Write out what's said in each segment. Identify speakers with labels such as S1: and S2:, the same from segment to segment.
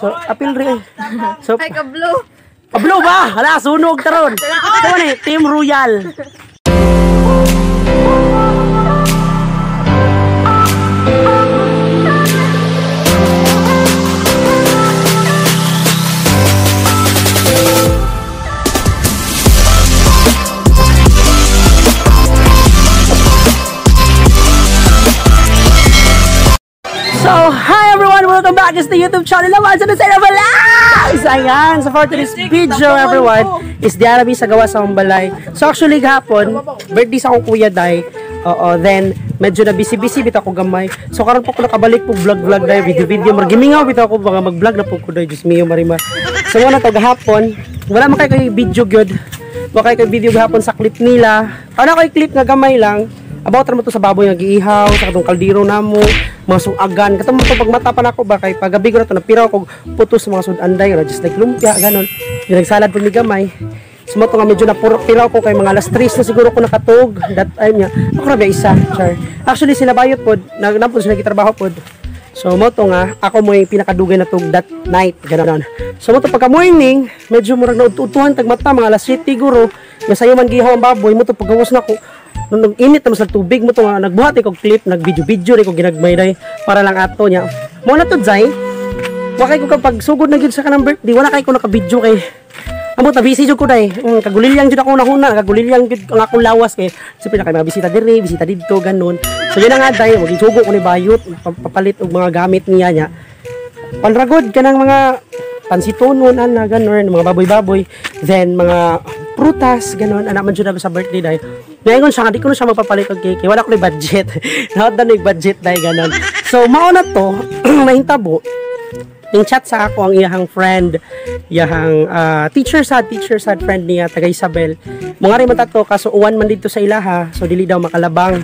S1: So, apil rin. So,
S2: Ay, kablo.
S1: Kablo ba? Hala, sunog taron. So, ano eh, Team Royal. So, hi everyone! Welcome back to the YouTube channel naman sa Nasa Vlogs! Ayan! So for today's video everyone, is Diarabi sa gawa sa balay. So actually gahapon, birthday sa akong kuya day. Oo, then medyo na busy-busy bitaw ako gamay. So karon po ko nakabalik po vlog-vlog day, video-video. Margimingaw bitaw ako mga mag-vlog na po ko day. Diyos mio marima. So wala to gahapon, wala man kay video gyud. Wala kay video gahapon sa clip nila. Ano kay clip nga gamay lang. About ra mo to sa baboy nga giihaw, sa katong kaldero namo, mga suagan. Katong mo to pagmata pa nako ba kay pagabi ko na to napiraw kog putos sa mga sudanday, ra just like lumpia ganon. Yung nagsalad pud mi gamay. So mo to nga medyo napiraw ko kay mga alas 3 na siguro ko nakatug that time niya. Ako ra ba isa, char. Actually sila bayot pod, nagnampon sila gitrabaho pod. So mo to nga ako mo yung pinakadugay na tug that night ganon. So mo to pagka morning, medyo murag naudtuhan tag mata mga alas 7 siguro. Nga sayo man gihaw ang baboy mo to paggawas nako. Nung nag-init naman sa tubig mo to nga nagbuhat ko clip, nag-video-video rin ko ginagmay day para lang ato niya. Mo na to jay. Wa kay ko kapag sugod na gyud sa kanang birthday, wala kay ko naka-video kay amot na busy jud ko day. Kagulilyang jud ako nahuna, kagulilyang jud ang akong lawas kay siyempre na kay mga bisita diri, bisita didto ganon. So yun na nga day, magisugo ko ni bayot, papalit og mga gamit niya nya. Panragod kanang mga pansitonon ana ganon, mga baboy-baboy, then mga prutas ganon anak man jud sa birthday day. Ngayon siya, di ko na siya magpapalit og cake. Wala ko na budget. Nawad na budget day ganon. So mao na to nahintabo. Ning chat sa ako ang iyahang friend, iyahang teacher sad friend niya taga Isabel. Mga rin man tato kaso uwan man dito sa ilaha, so dili daw makalabang.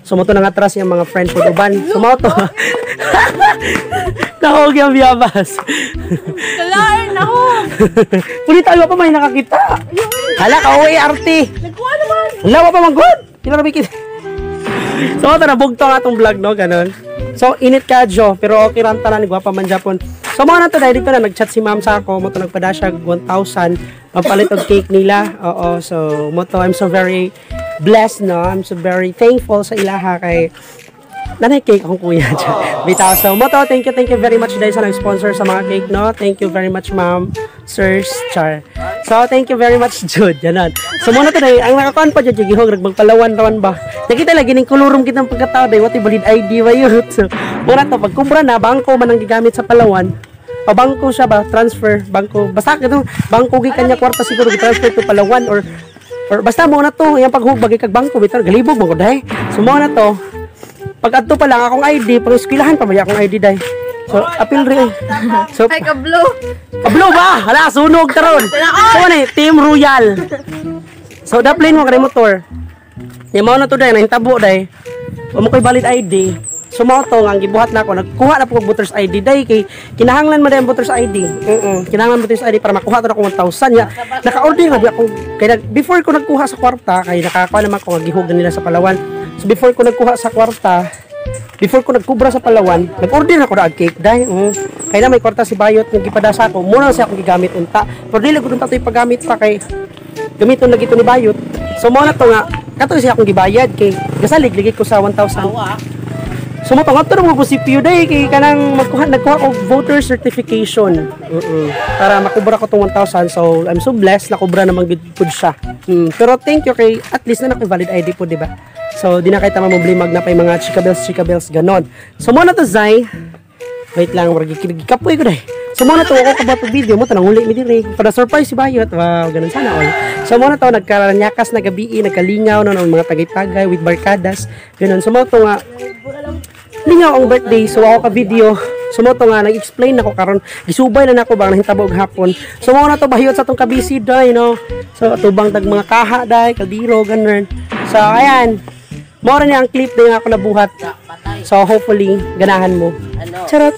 S1: So mo to nang atras iyang mga friend pod uban. So mao to. Nahog yung biyabas.
S2: Kalaan, nahog.
S1: Ulit tayo pa may nakakita. Hala ka OART.
S2: Nagkuha naman.
S1: Hala pa man good. Kila ra kita. So ito na bugto ang atong vlog no ganon. So init ka jo pero okay ra tanan gwapa man Japon. So mo na to dahil dito na nagchat si ma'am sa ako mo to nagpada siya 1,000 pampalit og cake nila. Oo, so mo to I'm so very blessed no. I'm so very thankful sa ilaha kay nanay cake akong kuya. Bitaw. So mo to thank you very much dahil sa nag-sponsor sa mga cake no. Thank you very much ma'am, sirs, char. So thank you very much Jude. Ganon. So mo na to dahil ang nakakuan pa jud gihog nagpalawan rawan ba. Nakita lagi ning kolorum kitang pagkatao dahil what valid ID ba yun. So mo na to pag kubra na bangko man ang gigamit sa Palawan. O bangko siya ba transfer bangko basta kadtong bangko gikan niya kwarta siguro gi-transfer to Palawan or basta mo na to iyang paghubag kag bangko bitaw galibog man ko dai. So mo na to pag adto pa lang akong ID, pang eskwelahan pa may akong ID day. So apil rin. So
S2: ay kablo.
S1: Kablo ba? Hala sunog taron. So ano eh, Team Royal. So daplin mo kay motor. Nya mao na to day nahintabo day. Wa mo koy valid ID. So mao to nga ang gibuhat nako, nagkuha na po og voters ID day kay kinahanglan man day ang voters ID. Kinahanglan voters ID para makuha to na akong 1,000 nya. Naka-order na di ako kay before ko nagkuha sa kwarta kay nakakuha naman ko nga gihug nila sa Palawan. So before ko nagkuha sa kwarta, before ko nagkubra sa Palawan, nag-order na ko na cake dai. Kay na may kwarta si Bayot nga gipadasa ko, muna siya akong gigamit unta. Pero dili gud unta to'y paggamit pa kay gamiton lagi to ni Bayot. So mao na to nga kato siya akong gibayad kay gasalig ligi ko sa 1,000. So mo to nga to mo CPU day kay kanang magkuha nagkuha og voter certification. Para makubra ko tong 1,000. So I'm so blessed nakubra naman gid pud siya. Pero thank you kay at least na naka valid ID po, di ba? So di na kay tama moblimag na pay mga chika bells ganon. So mo na to Zay. Wait lang murag gikapoy ko day. So mo na to ako kabato video mo tanang uli mi diri para surprise si Bayot. Wow, ganon sana all. So mo na to nagkaranyakas na gabi, nagkalingaw no ng mga tagay-tagay with barkadas ganon. So mo to nga lingaw ang birthday. So ako ka video. So mo to nga nag-explain nako karon gisubay na nako bang nahitabo og hapon. So mo na to bayot sa tong kabisi day no. So tubang tag mga kaha day, kaldero ganon. So ayan. Mora niya ang clip na yung ako nabuhat. So hopefully ganahan mo. Charot.